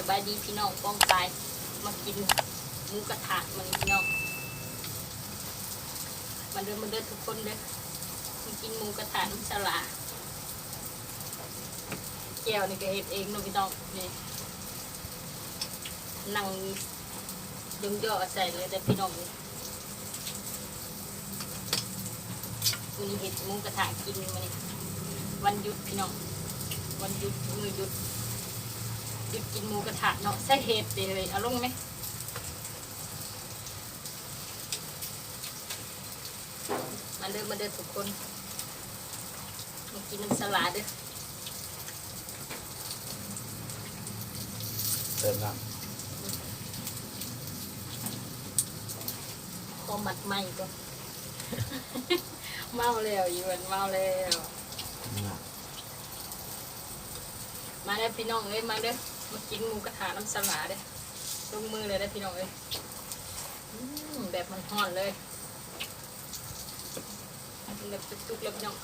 ສະບາຍດີພີ່ນ້ອງປ້ອງປາຍ ມາກິນໝູກະທະມື້ນີ້ພີ່ນ້ອງ ມາເດີ ມາເດີທຸກຄົນເດີ ມາກິນໝູກະທະນຳສາລາ. ແຈ່ວນີ້ກະເຮັດເອງເນາະພີ່ນ້ອງ ນີ້ ນັ່ງຍົ່ງຍໍ່ໃສ່ເລີຍເດີພີ່ນ້ອງ. ມື້ນີ້ເຮັດໝູກະທະກິນ ມື້ນີ້ວັນຢຸດພີ່ນ້ອງ ວັນຢຸດ ມື້ຢຸດ ຢຸດກິນໝູກະທະເນາະ ໃສ່ເຫັດເດ້ເຮີ້ຍ ເອົາລົງແມະ ມາເດີ ມາເດີທຸກຄົນ ມາກິນນຳສາລາເດີ. ເຕີມນ້ຳ ຂໍໝັດໃໝ່ກ່ອນ ເມົາແລ້ວ ອີ່ຫວັນເມົາແລ້ວ ມາເດີພີ່ນ້ອງເອີຍ ມາເດີ ມາກິນໝູກະທະນຳສາລາເດີ ລົງມືເລີຍເດີພີ່ນ້ອງເອີຍ ອືມ ແບບຮ້ອນໆເລີຍ. ແບບສຸກໆແລ້ວພີ່ນ້ອງ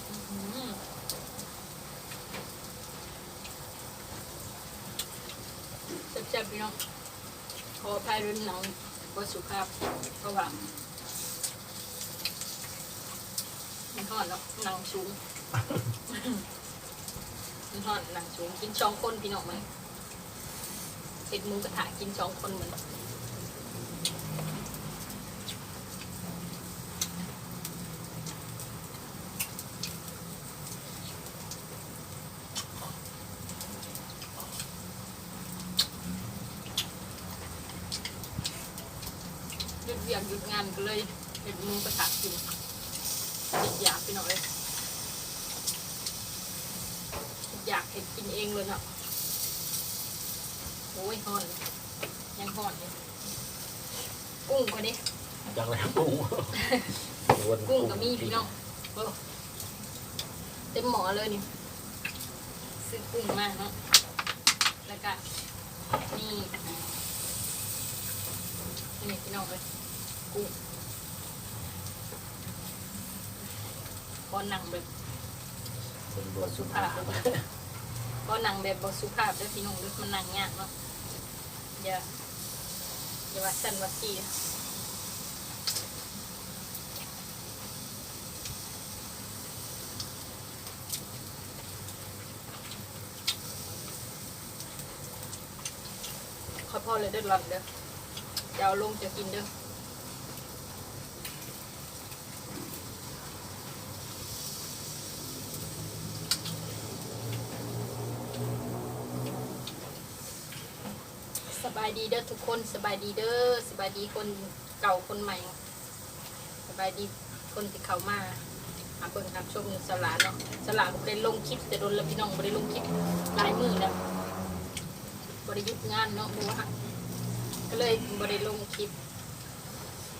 ອືມ ແຊບໆພີ່ນ້ອງ ຂໍອະໄພເດີ ໜັງບໍ່ສຸພາບ ເພາະວ່າມັນຮ້ອນເນາະ ນັ່ງສູງ ມັນຮ້ອນ ນັ່ງສູງ ກິນສອງຄົນພີ່ນ້ອງ ມື້ນີ້ ເຮັດໝູກະທະກິນສອງຄົນມື້ນີ້ ຢຸດວຽກຢຸດງານກະເລີຍເຮັດໝູກະທະກິນ ຄິດຢາກພີ່ນ້ອງເອີຍ ຄິດຢາກເຮັດກິນເອງເລີຍເນາະ. ໂອ້ຍ ຮ້ອນ ຍັງຮ້ອນຢູ່ ກຸ້ງຂ້ອຍເດ້ ຈັກແລ້ວກຸ້ງ ກຸ້ງກະມີພີ່ນ້ອງ ໂອ້ ເຕັມໝໍ້ເລີຍນີ້ ຊື້ກຸ້ງມາເນາະ ແລ້ວກະ ນີ້ ນີ້ພີ່ນ້ອງເອີຍ ກຸ້ງ ຂໍນັ່ງແບບບໍ່ສຸພາບເດີ ຂໍນັ່ງແບບບໍ່ສຸພາບເດີພີ່ນ້ອງເດີ ມັນນັ່ງຍາກເນາະ ຢ່າ ຢ່າວ່າຊັ້ນວ່າຊີ້. ຂ້ອຍພໍແລ້ວເດີ ຫຼອນເດີ ຈະເອົາລົງຈະກິນເດີ. ສະບາຍດີເດີທຸກຄົນ ສະບາຍດີເດີ ສະບາຍດີຄົນເກົ່າຄົນໃໝ່ ສະບາຍດີຄົນທີ່ເຂົ້າມາ ຫາເບິ່ງຫາຊົມສາລາເນາະ. ສາລາກະບໍ່ໄດ້ລົງຄລິບແຕ່ດົນແລ້ວພີ່ນ້ອງ ບໍ່ໄດ້ລົງຄລິບຫຼາຍມື້ແລ້ວ ບໍ່ໄດ້ຢຸດງານເນາະ ບໍ່ວ່າ ກະເລີຍບໍ່ໄດ້ລົງຄລິບ.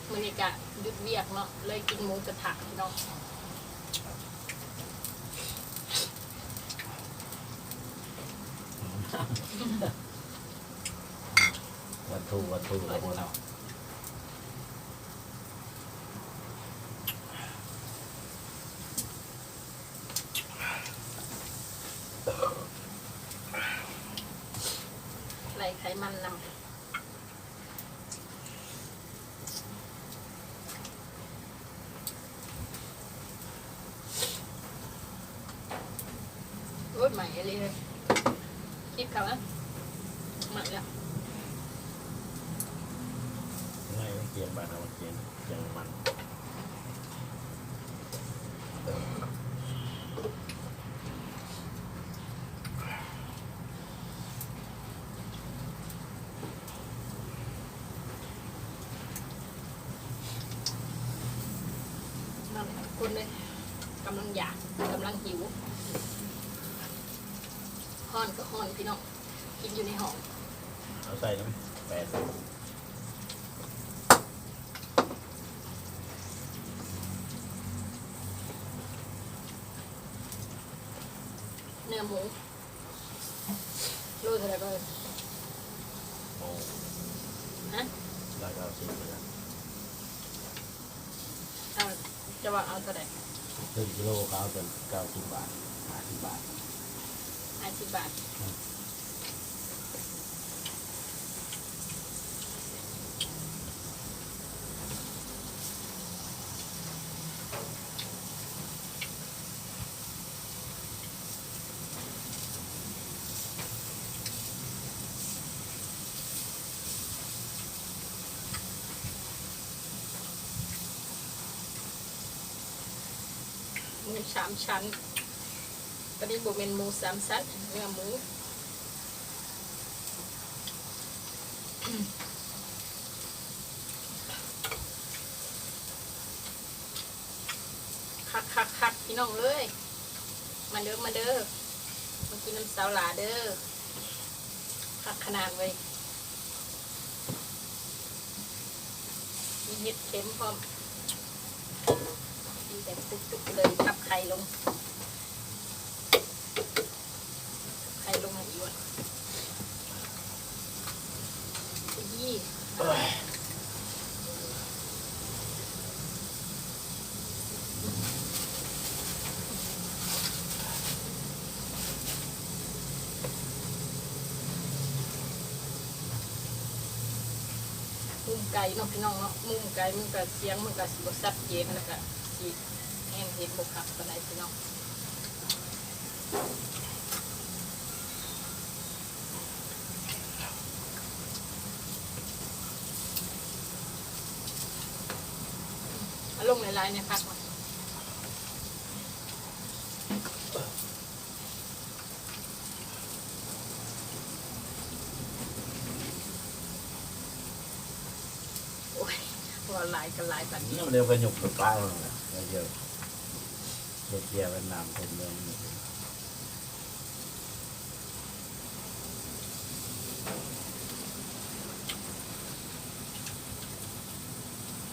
ມື້ນີ້ກະຢຸດວຽກເນາະ ເລີຍກິນໝູກະທະພີ່ນ້ອງ. ວັດຖຸ ວັດຖຸ ລະບໍ່ເນາະ ໄລ່ໄຂມັນນຳ. ໂອ້ຍ ໄໝ້ອີ່ຫຼີເຮີ້ຍ ຄລິບເຂົານະ ໄໝ້ແລ້ວ ໄໝ້ມັນກຽງ ບາດເຮົາມັນກຽງ ກຽງມັນ. ນັ້ນແຫຼະທຸກຄົນເອີຍ ກຳລັງຢາກ ກຳລັງຫິວ ຮ້ອນກະຮ້ອນພີ່ນ້ອງ ກິນຢູ່ໃນຫ້ອງ ເອົາໃສ່ນຳແປງ ເນື້ອໝູ. ໂລເທົ່າໃດກໍ ໂອ້ ຮະ ຮ້ອຍເກົ້າສິບ ເອົາ ຈະວ່າເອົາເທົ່າໃດ? ເຄິ່ງກິໂລກະເອົາເປັນເກົ້າສິບບາດ ຫ້າສິບບາດ. ຫ້າສິບບາດ. ໝູສາມຊັ້ນ. ຕົວນີ້ບໍ່ແມ່ນໝູສາມຊັ້ນ ເນື້ອໝູ. ຄັກໆໆ ພີ່ນ້ອງເອີຍ ມາເດີ ມາເດີ ມາກິນນຳສາວຫຼ້າເດີ. ຄັກຂະໜາດເວີຍ ມີເຫັດເຂັມພ້ອມ ກິນແບບຈຸກໆເລີຍ. ພັບໄຂ່ລົງ ໄຂ່ລົງໃຫ້ອີກ ອີ ມຸມໄກເນາະ ພີ່ນ້ອງເນາະ ມຸມໄກມັນກະ ສຽງມັນກະຊິບໍ່ຊັດເຈນ ແລ້ວກະຊິແຮງເຫັນບໍ່ຄັກປານໃດ ພີ່ນ້ອງ. ເອົາລົງຫຼາຍໆ ໃນຜັກມັນ. ໂອ້ຍ ເວົ້າຫຼາຍກໍຫຼາຍປານນີ້. ແລ້ວກໍຍົກໄປປາງແລ້ວນະ ແລ້ວດຽວເຮັດເບຍໄວ້ນ້ຳເຕັມເມືອງນີ້.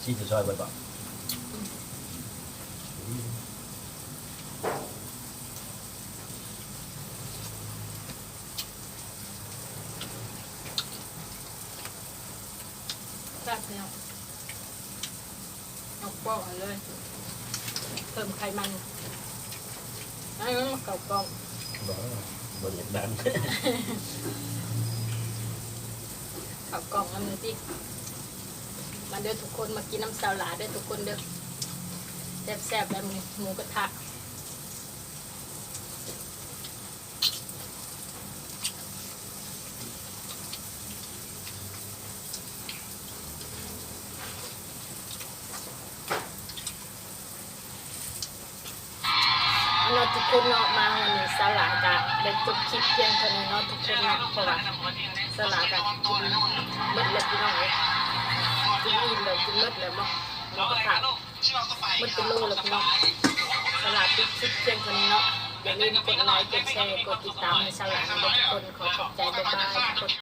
ຊີ້ຈະຊ່ອຍເບິດບໍ່? ແຊບເນາະ. ເອົາປອກໃຫ້ເລີຍ ເພີ່ມໄຂມັນ ໃຫ້ມັນເຂົ້າກ້ອງ. ບໍ່ ບໍ່ຢາກດັງ ເຂົ້າກ້ອງນຳນີ້ຕິ. ມາເດີທຸກຄົນ ມາກິນນຳສາວຫຼ້າເດີທຸກຄົນເດີ ແຊບໆ ແບບນີ້ ໝູກະທະ. ເອົາເນາະທຸກຄົນເນາະ ມາຮອດນີ້ສາວຫຼ້າກະໄດ້ຈົບຄລິບພຽງເທົ່ານີ້ເນາະທຸກຄົນເນາະ ເພາະວ່າສາວຫຼ້າກະກິນເບິດແລ້ວພີ່ນ້ອງເອີຍ ກິນອີ່ມແລ້ວ ກິນເບິດແລ້ວເນາະ ໝູກະທະ. ໝົດເປັນໂລແລ້ວພີ່ນ້ອງ. ສາວຫຼ້າປິດຄລິບພຽງເທົ່ານີ້ເນາະ. ຢ່າລືມກົດໄລ ກົດແຊ ກົດຕິດຕາມໃຫ້ສາວຫຼ້ານຳເດີທຸກຄົນ. ຂໍຂອບໃຈ ບາຍບາຍທຸກຄົນ.